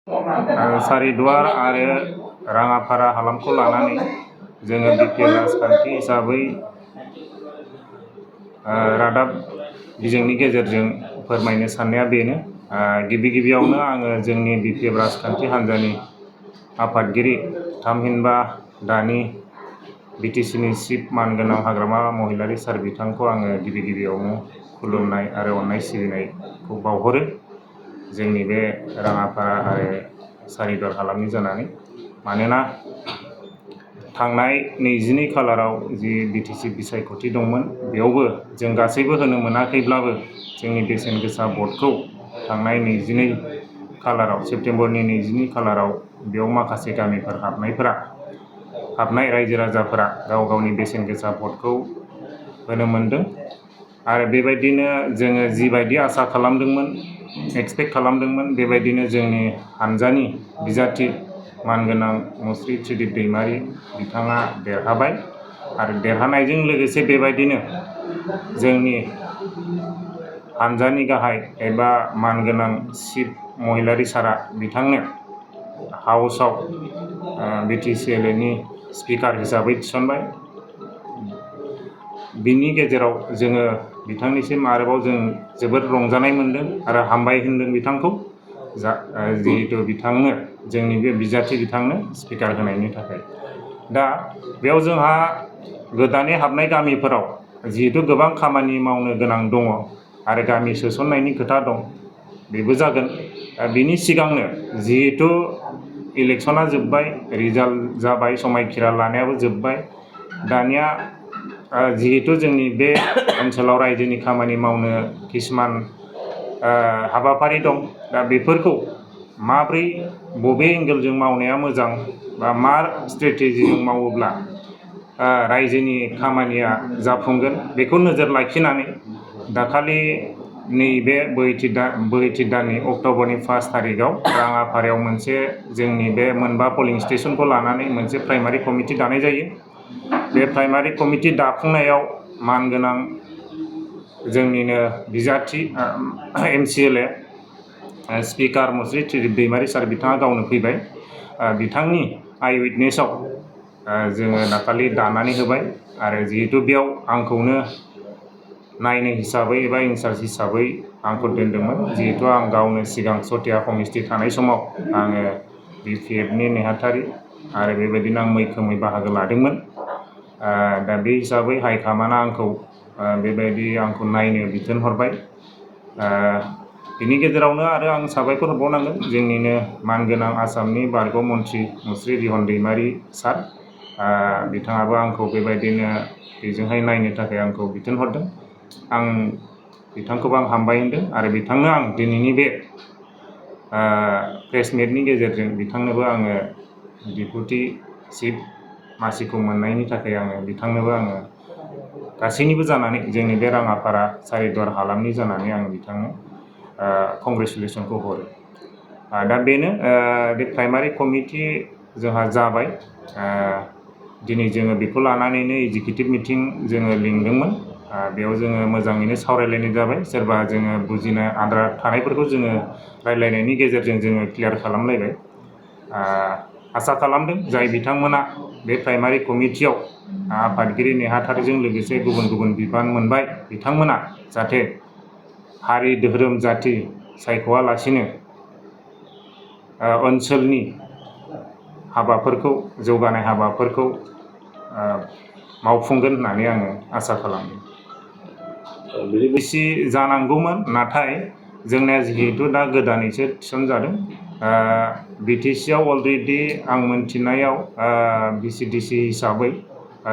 सारिदुवार आरो राङापारा हालामखौ लानानै जोङो बिपि राजखान्थि हिसाबै रादाब बिजोंनि गेजेरजों फोरमायनो साननाया बेनो। गिबियावनो आङो जोंनि बिपि राजखान्थि हान्जानि आफादगिरि थामहिनबा दानि बिटिसिनि चिफ मानगोनां हाग्रामा महिलारी सार बिथांखौ आङो गिबियावनो खुलुमनाय आरो अननाय सिबिनायखौ बावहरो जोंनि बे राङापारा आरो सारिदुवार हालामनि जानानै। मानोना थांनाय 22 खालाराव जि बिटिसि बिसायख'थि दंमोन बेयावबो जों गासैबो होनो मोनाखैब्लाबो जोंनि बेसेन गोसा भटखौ थांनाय 22 खालाराव सेप्तेम्बरनि 22 खालाराव बेयाव माखासे गामिफोर हाबनाय रायजो राजाफोरा गावनि बेसेन गोसा भटखौ होनो मोनदों। आरो बेबायदिनो जोङो जिबायदि आसा खालामदोंमोन, एक्सपेक्ट खालामदोंमोन, बेबायदिनो जोंनि हान्जानि बिजाथि मानगोनां मुस्रि त्रिदिप दैमारि बिथाङा देरहाबाय। आरो देरहानायजों लोगोसे बेबायदिनो जोंनि हान्जानि गाहाय एबा मानगोनां चिफ महिलारी सारा बिथांनो हाउसआव बिटिसिएलएनि स्पिकार हिसाबै थिसनबाय। बिनि गेजेराव जोङो बिथांनिसिम आरोबाव जों जोबोद रंजानाय मोनदों आरो हामबाय होनदों बिथांखौ जिहेतु बिथांनो जोंनि बे बिजाथि बिथांनो स्पिकार होनायनि थाखाय। दा बेयाव जोंहा गोदानै हाबनाय गामिफोराव जिहेतु गोबां खामानि मावनो गोनां दङ आरो गामि सोसननायनि खोथा दं, बेबो जागोन। बिनि सिगांनो जिहेतु इलेक्सना जोब्बाय, रिजाल्ट जाबाय, समायखिरा लानायाबो जोब्बाय, दानिया जिहेतु जोंनि बे ओनसोलाव रायजोनि खामानि मावनो किसुमान हाबाफारि दं। दा बेफोरखौ माब्रै बबे एंगेलजों मावनाया मोजां बा मा स्ट्रेटेजिजों मावोब्ला रायजोनि खामानिया जाफुंगोन बेखौ नोजोर लाखिनानै दाखालि नैबे बोहैथि दाननि अक्ट'बरनि 1 थारिखआव राङापारायाव मोनसे जोंनि बे मोनबा पलिं स्टेसनखौ लानानै मोनसे प्राइमारि कमिटि दानाय जायो। बे प्राइमारि कमिटि दाफुंनायाव मानगोनां जोंनिनो बिजाथि MCLA स्पिकार मुस्रि त्रिदिप दैमारि सार बिथाङा गावनो फैबाय। बिथांनि आइ उइटनेसआव जोङो दाखालि दानानै होबाय। आरो जिहेतु बेयाव आंखौनो नायनो हिसाबै एबा इनचार्ज हिसाबै आंखौ दोनदोंमोन, जिहेतु आं गावनो सिगां सथिया कमिटि थानाय समाव आङो BPFनि नेहाथारि आरो बेबायदिनो आं मैखोमै बाहागो लादोंमोन। दा बे हिसाबै हाइकामान्डआ आंखौ बेबायदि आंखौ नायनो बिथोन हरबाय। बिनि गेजेरावनो आरो आं साबायखर होबावनांगोन जोंनिनो मानगोनां आसामनि बारग' मन्थ्रि मुस्रि रिहन दैमारि सार, बिथाङाबो आंखौ बेबायदिनो बेजोंहाय नायनो थाखाय आंखौ बिथोन हरदों। आं बिथांखौबो आं हामबाय होनदों आरो बिथांनो आं दिनैनि बे प्रेस मिटनि गेजेरजों बिथांनोबो आङो डिपुटि चिफ मासिखौ मोननायनि थाखाय आङो बिथांनोबो आङो गासैनिबो जानानै जोंनि बे राङापारा सारिदुवार हालामनि जानानै आं बिथांनो कंग्रेसुलेसनखौ हरो। दा बेनो बे प्राइमारि कमिटि जोंहा जाबाय। दिनै जोङो बेखौ लानानैनो एग्जिकिउटिभ मिटिं जोङो लिंदोंमोन। बेयाव जोङो मोजाङैनो सावरायलायनाय जाबाय। सोरबा जोङो बुजिनो आद्रा थानायफोरखौ जोङो रायलायनायनि गेजेरजों जोङो क्लियार खालामलायबाय। आसा खालामदों जाय बिथांमोना बे प्राइमारि कमिटियाव आफादगिरि नेहाथारिजों लोगोसे गुबुन बिबान मोनबाय, बिथांमोना जाहाथे हारि धोरोम जाथि सायख'वालासिनो ओनसोलनि हाबाफोरखौ जौगानाय हाबाफोरखौ मावफुंगोन होननानै आङो आसा खालामदों। बिसि जानांगौमोन, नाथाय जोंनिया जिहेतु दा गोदानैसो थिसनजादों। BTCआव अलरेडि आं मोनथिनायाव BCDC हिसाबै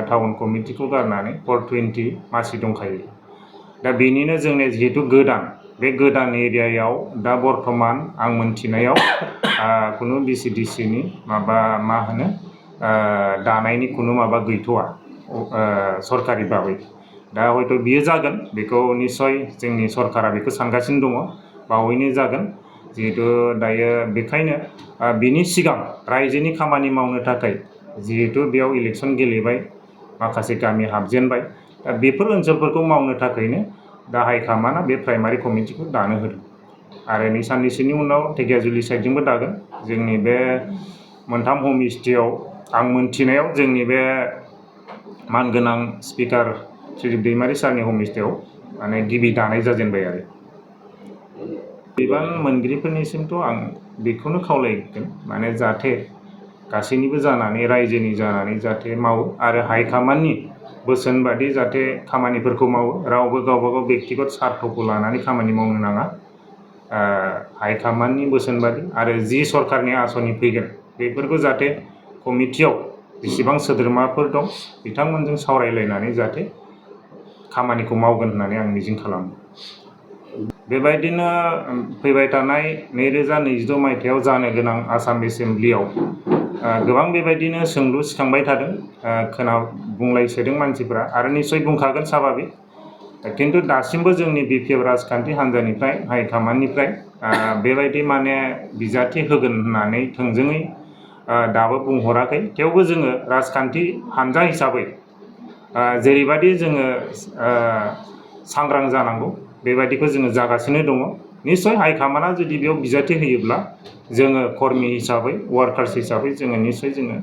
टाउन कमिटिखौ गारनानै 420 मासि दंखायो। दा बेनिनो जोंनि जिहेतु गोदान, बे गोदान एरियायाव दा बर्थमान आं मोनथिनायाव खुनु BCDCनि मा होनो दानायनि खुनु माबा गैथ'वा सरकारि भाबै। दा हयथ' बियो जागोन, बेखौ निस्सय जोंनि सरकारा बेखौ सानगासिनो दङ, बावैनो जागोन। जिहेतु दायो बेखायनो बिनि सिगां रायजोनि खामानि मावनो थाखाय जिहेतु बेयाव इलेक्सन गेलेबाय, माखासे गामि हाबजेनबाय, दा बेफोर ओनसोलफोरखौ मावनो थाखायनो दा हाइकामान्डआ बे प्राइमारि कमिटिखौ दानो होदों। आरो नै साननैसोनि उनाव धेकियाजुलि साइडजोंबो दागोन। जोंनि बे मोनथाम हमस्टेयाव आं मोनथिनायाव जोंनि बे मानगोनां स्पिकार सुजित दैमारि सारनि हमस्टेयाव माने गिबि दानाय जाजेनबाय आरो बिबान मोनगिरिफोरनिसिमथ' आं बेखौनो खावलायगोन माने जाहाथे गासैनिबो जानानै रायजोनि जानानै जाहाथे मावो आरो हाइकामान्डनि बोसोन बादि जाहाथे खामानिफोरखौ मावो। रावबो गावबागाव बेक्तिगत स्वार्थखौ लानानै खामानि मावनो नाङा। हाइकामान्डनि बोसोन बादि आरो जि सरकारनि आसनि फैगोन बेफोरखौ जाहाथे कमिटियाव जेसेबां सोद्रोमाफोर दं बिथांमोनजों सावरायलायनानै जाहाथे खामानिखौ मावगोन होननानै आं मिजिं खालामो। बेबायदिनो फैबाय थानाय 2022 मायथाइयाव जानो गोनां आसाम एसेम्ब्लियाव गोबां बेबायदिनो सोंलु सिखांबाय थादों। बुंलायसोदों मानसिफ्रा आरो निश्चय बुंखागोन स्वाभाबिक। किन्तु दासिमबो जोंनि बिपिएफ राजखान्थि हान्जानिफ्राय हाइकामान्डनिफ्राय बेबायदि माने बिजाथि होगोन होननानै थोंजोङै दाबो बुंहराखै। थेवबो जोङो राजखान्थि हान्जा हिसाबै जेरैबायदि जोङो सांग्रां जानांगौ बेबायदिखौ जोङो जागासिनो दङ। निश्चय हाइकामान्डआ जुदि बेयाव बिजाथि होयोब्ला जोङो कर्मि हिसाबै वार्कार्स हिसाबै जोङो निश्चय जोङो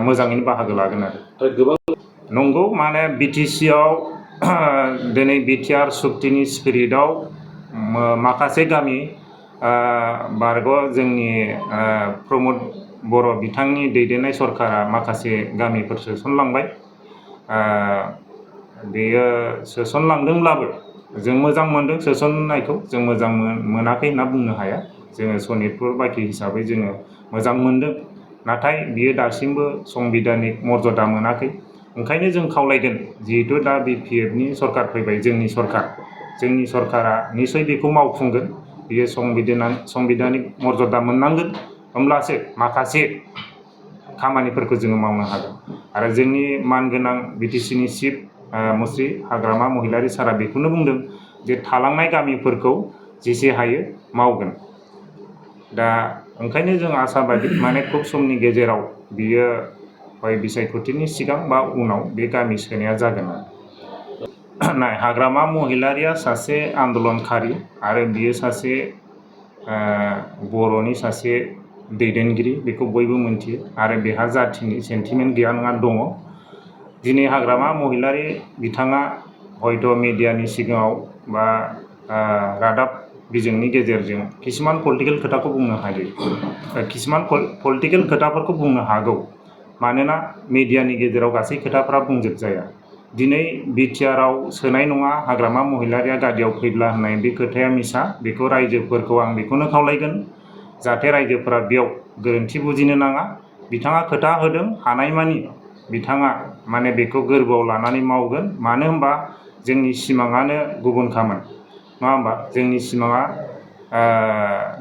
मोजाङैनो बाहागो लागोन आरो गोबां नंगौ माने बिटिसिआव दिनै बिटिआर सुक्तिनि स्पिरिटआव माखासे गामि बारग' जोंनि प्रमद बर' बिथांनि दैदेननाय सरकारा माखासे गामिफोर सोसनलांबाय। बेयो सोसनलांदोंब्लाबो जों मोजां मोनदों सोसननायखौ। जों मोजां मोनाखै होनना बुंनो हाया। जोङो सनितपुर बाखि हिसाबै जोङो मोजां मोनदों। नाथाय बियो दासिमबो संबिधानिक मर्यादा मोनाखै। ओंखायनो जों खावलायगोन जिहेतु दा बिपिएफनि सरकार फैबाय जोंनि सरकारा निश्चय बेखौ मावफुंगोन। बियो संबिधानिक मर्यादा मोननांगोन होमब्लासो माखासे खामानिफोरखौ जोङो मावनो हागोन। आरो जोंनि मानगोनां बिटिसिनि चिफ मुस्रि हाग्रामा महिलारि सारा बेखौनो बुंदों जे थालांनाय गामिफोरखौ जेसे हायो मावगोन। दा ओंखायनो जों आसाबादि माने खुब समनि गेजेराव बियो हय बिसायख'थिनि सिगां बा उनाव बे गामि सोनाया जागोन। नाय हाग्रामा महिलारिया सासे आन्दलनखारि आरो बियो सासे बर'नि सासे दैदेनगिरि बेखौ बयबो मोनथियो आरो बेहा जाथिनि सेन्टिमेन्ट गैया नङा दङ। दिनै हाग्रामा महिलारि बिथाङा हयथ' मिडियानि सिगाङाव बा रादाब बिजोंनि गेजेरजों किसुमान पलिटिकेल खोथाखौ बुंनो हायो। किसुमान पलिटिकेल खोथाफोरखौ बुंनो हागौ मानोना मिडियानि गेजेराव गासै खोथाफ्रा बुंजोबजाया। दिनै बिटिआरआव सोनाय नङा हाग्रामा महिलारिया गादियाव फैब्ला होननाय बे खोथाया मिसा। बेखौ रायजोफोरखौ आं बेखौनो खावलायगोन जाहाथे रायजोफोरा बेयाव गोरोन्थि बुजिनो नाङा। बिथाङा खोथा होदों हानायमानि बिथाङा माने बेखौ गोरबोआव लानानै मावगोन। मानो होनबा जोंनि सिमाङानो गुबुनखामोन नङा होमबा। जोंनि सिमाङा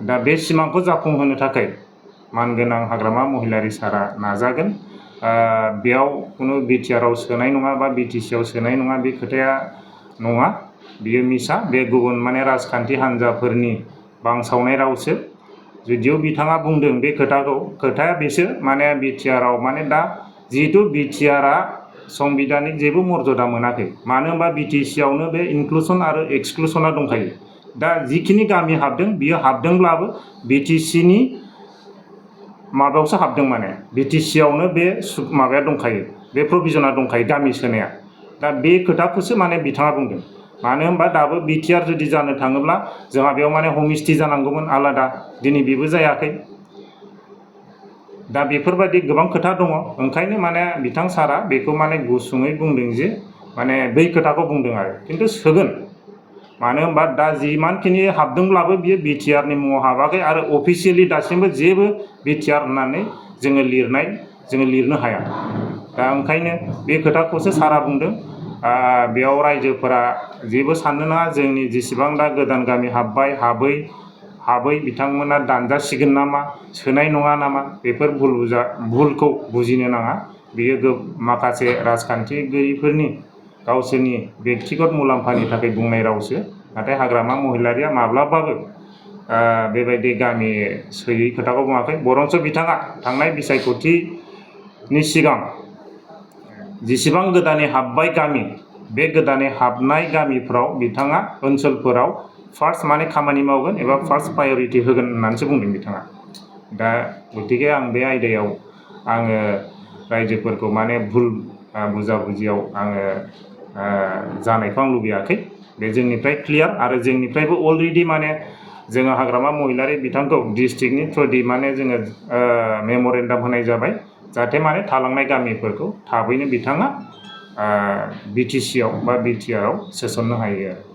दा बे सिमांखौ जाफुंहोनो थाखाय मानगोनां हाग्रामा महिलारि सारा नाजागोन। बेयाव खुनु बिटिआरआव सोनाय नङा बा बिटिसिआव सोनाय नङा बे खोथाया नङा। बियो मिसा। बे गुबुन माने राजखान्थि हान्जाफोरनि बांसावनाय रावसो। जुदिअ बिथाङा बुंदों बे खोथाया बेसो माने बिटिआरआव माने दा जिहेतु बिटिआरआ संबिधानिक जेबो मर्यादा मोनाखै। मानो होनबा बिटिसिआवनो बे इनक्लुसन आरो एक्सक्लुसना दंखायो। दा जिखिनि गामि हाबदों बियो हाबदोंब्लाबो बिटिसिनि माबायावसो हाबदों माने बिटिसिआवनो बे माबाया दंखायो बे प्रभिजना दंखायो गामि सोनाया। दा बे खोथाखौसो माने बिथाङा बुंदों। मानो होनबा दाबो बिटिआर जुदि जानो थाङोब्ला जोंहा बेयाव माने हमस्टे जानांगौमोन आलादा। दिनै बेबो जायाखै। दा बेफोरबायदि गोबां खोथा दङ। ओंखायनो माने बिथां सारा बेखौ माने गुसुङै बुंदों जे माने बै खोथाखौ बुंदों आरो खिन्थु सोगोन। मानो होनबा दा जिमानखिनि हाबदोंब्लाबो बियो बिटिआरनि मुङाव हाबाखै आरो अफिसियेलि दासिमबो जेबो बिटिआर होननानै जोङो लिरनो हाया। दा ओंखायनो बे खोथाखौसो सारा बुंदों। बेयाव रायजोफोरा जेबो साननो नाङा। जोंनि जेसेबां दा गोदान गामि हाबै बिथांमोना दानजासिगोन नामा सोनाय नङा नामा बेफोर भुलखौ बुजिनो नाङा। बेयो माखासे राजखान्थिगिरिफोरनि गावसोरनि बेक्तिगत मुलाम्फानि थाखाय बुंनाय रावसो। नाथाय हाग्रामा महिलारिया माब्लाबाबो बेबायदि गामि सोयै खोथाखौ बुङाखै। बरन्स बिथाङा थांनाय बिसायख'थिनि सिगां जेसेबां गोदानै हाबबाय गामि बे गोदानै हाबनाय गामिफ्राव बिथाङा ओनसोलफोराव फार्स्ट माने खामानि मावगोन एबा फार्स्ट प्रायरिटि होगोन होननानैसो बुंदों बिथाङा। दा गतिके आं बे आयदायाव आङो रायजोफोरखौ माने भुल बुजाबुजियाव आङो जानायखौ आं लुबैयाखै। बे जोंनिफ्राय क्लियार आरो जोंनिफ्रायबो अलरेडि माने जोङो हाग्रामा महिलारि बिथांखौ डिस्ट्रिक्टनि थ्रुयै माने जोङो मेम'रेन्डाम होनाय जाबाय जाहाथे माने थालांनाय गामिफोरखौ थाबैनो बिथाङा BTC आव बा BTR आव सोसननो हायो आरो।